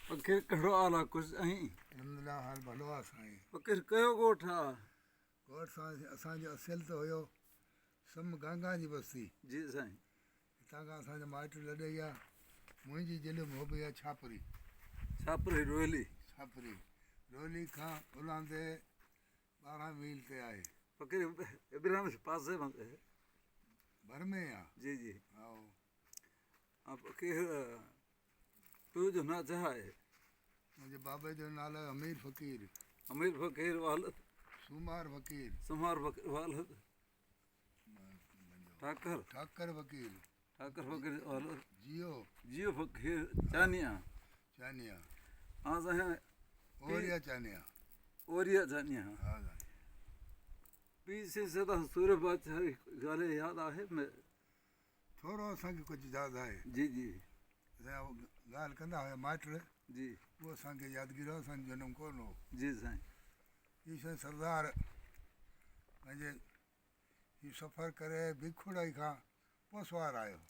فقير ڪهڙو حال آ خوش آهين. الحمدلله حال ڀلو آ سائين. فقير ڪهڙو ڳوٺ آ. ڳوٺ سائين اسان جو اصل ته هيو سم گانگان جي بستي. جي سائين. هتان کان اسان جا مائٽ لڏي ويا. منهنجي جلم هوب هئي ڇاپري. ڇاپري روهيلي. ڇاپري روهيلي کان الهندي 12 ميل تي آهي. فقير ابراهيم جي پاسي مان ڀر ۾ آ. جي جي. هائو. ها فقير پيء جو ناء ڇا آهي؟ منهنجي بابي جو نالو آهي امير فقير. امير فقير والد؟ سومار فقير. سومار فقير والد؟ ٺاڪر. ٺاڪر فقير. ٺاڪر فقير والد؟ جيو. جيو فقير چانيا. چانيا. ها سائين. اوريا چانيا. اوريا چانيا. ها سائين. پيء سين سدا سورهيه بادشاهه جي ڳالهه ياد آهي؟ ٿورو اسان کي ڪجهه ياد آهي. جي جي. اسان جا ڳالهه ڪندا هيا مائٽ. جي. اهو اسان کي يادگيرو آهي اسان جو جنم ڪونه هو. جي سائين. هي سائين سردار پنهنجي هي سفر ڪري بيکوڙائي کان پوسوار آيو.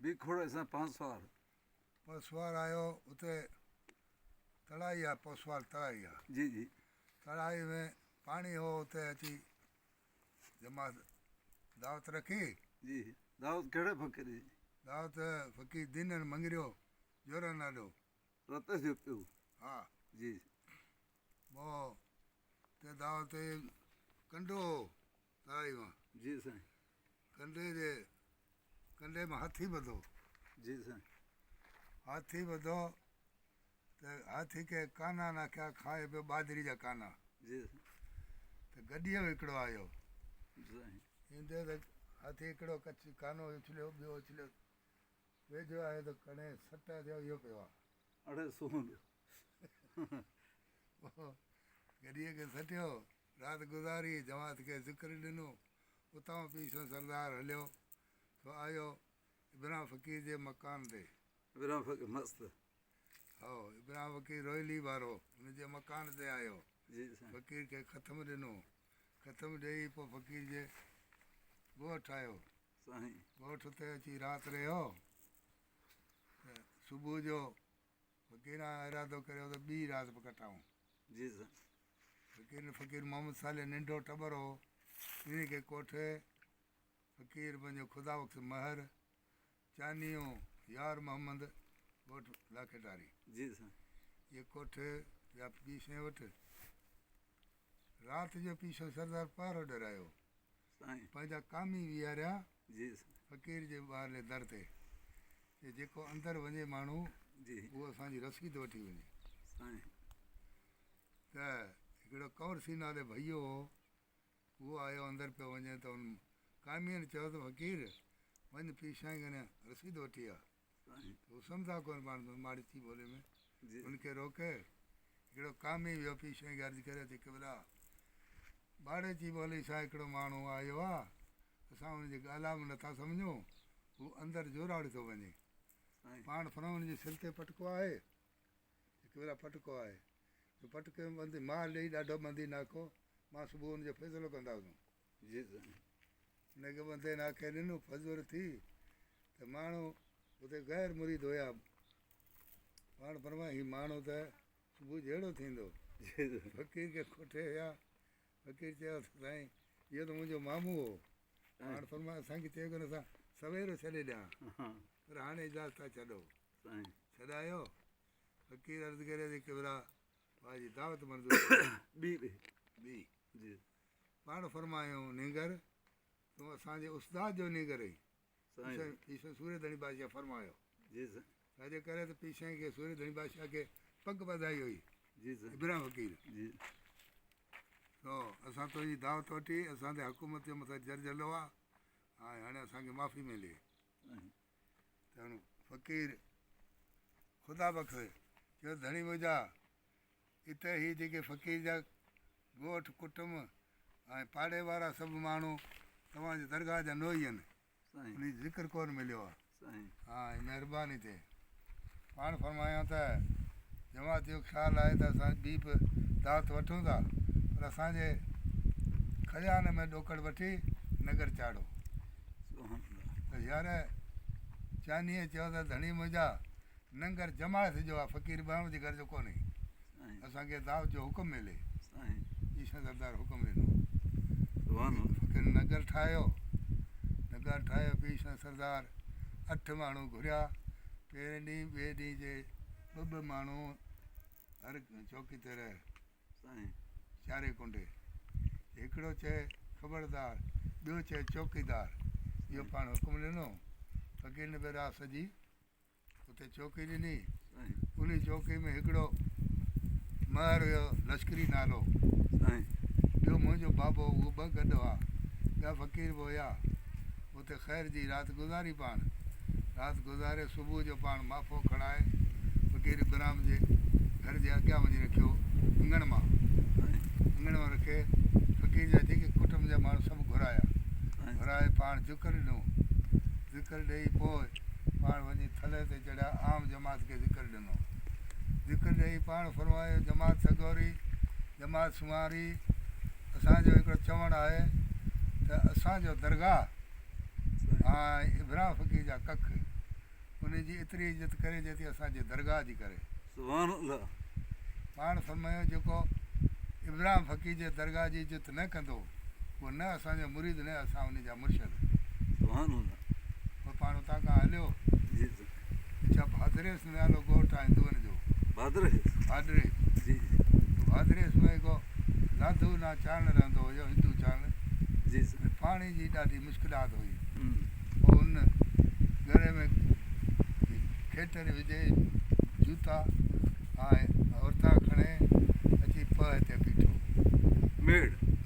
بيکوڙائي سان پانسوار. پوسوار آيو اتي تڙائي آ پوسوار تڙائي آ. جي جي. تڙائي ۾ پاڻي هو اتي اچي جماعت دعوت رکي. جي دعوت ڪهڙي فقير جي؟ دعوت فقير دينن مڱريو جورن آڏو. رت جو پيو. ها. جي. پوء اتي دعوت تي ڪنڊو هو ترائي مان. جي سائين. ڪنڊي جي ڪنڊي مان هاٿي ٻڌو. جي سائين. هاٿي ٻڌو ته هاٿي کي ڪانا ناکيا کائي پيو ٻاجهري جا ڪانا. جي. ته گڏيء ۾ هڪڙو آيو. سائين. ايندي ته هاٿي هڪڙو ڪچ ڪانو اڇليو ٻيو اڇليو ويجهو آيو ته کڻي سٽ ٿيو اهو پيو آ. اڙي سون. پوء گڏيء کي سٽيو رات گذاري جماعت کي ذڪر ڏنو اتان پيسو سردار هليو سو آيو ابراهيم فقير جي مڪان تي. ابراهيم فقير مست. هائو، ابراهيم فقير روهيلي وارو هن جي مڪان تي آيو. جي سائين. فقير کي ختم ڏنو. ختم ڏيئي پوء فقير جي ڳوٺ آيو. سائين. ڳوٺ تي اچي رات رهيو ته صبح جو فقيران ارادو ڪريو ته ٻي رات به ڪٽائون. جي سائين. فقيرن فقير محمد صالح ننڍو ٽٻر هو، انهي کي ڪوٺي فقير پنهنجو خدا بخش مهر چانيو يار محمد ڳوٺ لاکيٽاري. جي سائين. اهي ڪوٺ ويا پيشين وٽ. رات جو پيشو سردار پهرو ڏرايو. سائين. پنهنجا ڪامي ويهاريا جي سائين. فقير جي ٻاهرلي در تي. چي جيڪو اندر وڃي ماڻهو جي. اهو اسان جي رسيد وٺي وڃي. سائين. ته هڪڙو ڪنور سين نالي ڀئيو هو. اهو آيو اندر پيو وڃي ته ان ڪامين چيو ته فقير وڃ پير سائين کان رسيد وٺي آ. ته هو سمجهندا ڪونه پاڻ ته ماڙيچي ٻولي ۾ ان کي روڪي هڪڙو ڪامي ويو پير سائين کي عرض ڪري اچي قبلا ٻاڙيچي ٻولي سان هڪڙو ماڻهو آيو آ اسان ان جي ڳالهه به نٿا سمجهون هو اندر زوراڙي ٿو وڃي پاڻ فرعون جي سر تي پٽڪو آهي. هڪ ڀيرا پٽڪو آهي جو پٽڪي ۾ ٻنڌي مار ڏيئي ڏاڍو ٻنڌي ناکو مان صبح ان جو فيصلو ڪنداسون. جي سائين. ان کي ٻنڌي ناکي ڏنو فجر ٿي ته ماڻهو اتي غير مريد هيا پاڻ فرمايو هي ماڻهو ته صبح جهڙو ٿيندو. فقير کي کوٽي ويا فقير چيو ته سائين اهو ته منهنجو مامو هو. پاڻ فرمايو اسان کي چيو ڪونه اسان سويرو ڇڏي ڏيان پر هاڻي اجلاس ٿا ڇڏو. سائين. ڇڏايو؟ فقير عرض ڪري ٿي قبلا واهه جي دعوت منظور ڪريو. ٻي ٻي. ٻي. جي. پاڻ فرمايائون نينگر تون اسان جي استاد جو نينگر اهين. سائين. پيشين سورهيه ڌڻي بادشاهه فرمايو. جي سائين. ڇا جي ڪري ته پيشين کي سورهيه ڌڻي بادشاهه کي پڳ ٻڌائي هئي. جي سائين. ابراهيم فقير. جي. سو اسان تنهنجي دعوت وٺي اسان تي حڪومت جو مٿان جرجهلو آ ۽ هاڻي اسان کي معافي ملي. سائين. ته هن فقير خدا بخش چيو ڌڻي منهنجا اتي هي جيڪي فقير جا ڳوٺ ڪٽنب ۽ پاڙي وارا سڀ ماڻهو توهان جي درگاهه جا نوئي آهن انهي جو ذڪر ڪونه مليو آهي ها ۽ مهرباني ٿئي پاڻ فرمايائون ته جماعت جو خيال آهي ته اسان ٻي به دعوت وٺون ٿا پر اسان جي خزاني ۾ ڏوڪڙ وٺي نگر چاڙهو. ته يار چانيء چيو ته ڌڻي منهنجا! ننگر جماعت جو آ، فقير ابراهيم جي گهر جو ڪونهي. اسان کي دعوت جو حڪم ملي. عيسيٰ سردار حڪم ڏنو. فقير ننگر ٺاهيو. ننگر ٺاهيو پير سردار اٺ ماڻهو گهريا. پهرين ڏينهن ٻئي ڏينهن جي ٻه ٻه ماڻهو هر چوڪي تي رهيا. چارئي ڪنڊي. هڪڙو چئي خبردار، ٻيو چئي چوڪيدار. اهو پاڻ حڪم ڏنو. فقير نبي رات سڄي اتي چوڪي ڏني. انهي چوڪي ۾ هڪڙو مهر هيو لشڪري نالو. ٻيو منهنجو بابو اهو ٻه گڏ هئا. ٻيا فقير به هيا. اتي خير جي رات گذاري پاڻ. رات گذاري صبح جو پاڻ ماڦو کڻائي فقير ابراهيم جي گهر جي اڳيان وڃي رکيو اڱڻ مان. اڱڻ مان رکي فقير جا جيڪي ڪٽنب جا ماڻهو سڀ گهرايا. گهرائي پاڻ ذڪر ڏنو. ذڪر ڏيئي پوء پاڻ وڃي ٿلهي تي چڙهيا عام جماعت کي ذڪر ڏنو. ذڪر ڏيئي پاڻ فرمايو جماعت سڳوري، جماعت سنواري، اسان جو هڪڙو چوڻ آهي ته اسان جو درگاهه ۽ ابراهيم فقير جا ڪک انهي جي ايتري عزت ڪري جيتري اسان جي درگاهه جي ڪري. سبحان الله. پاڻ فرمايو جيڪو ابراهيم فقير جي درگاهه جي عزت نه ڪندو اهو نه اسان جو مريد نه اسان انهي جا مرشد. سبحان الله. پوء پاڻ اتان کان هليو. جي. اڇا ڀادريس نالو ڳوٺ آهي هندوئن جو. ڀادريس. ڀادريس. جي. ڀادريس ۾ هڪ لاڌو نا چارڻ رهندو هيو هندو چارڻ. جي. پاڻي جي ڏاڍي مشڪلات هئي. پوء ان ڳڙي ۾ کيٽر وجهي جوتا ۽ عورتا کڻي اچي پهه تي بيٺو. ميڙ.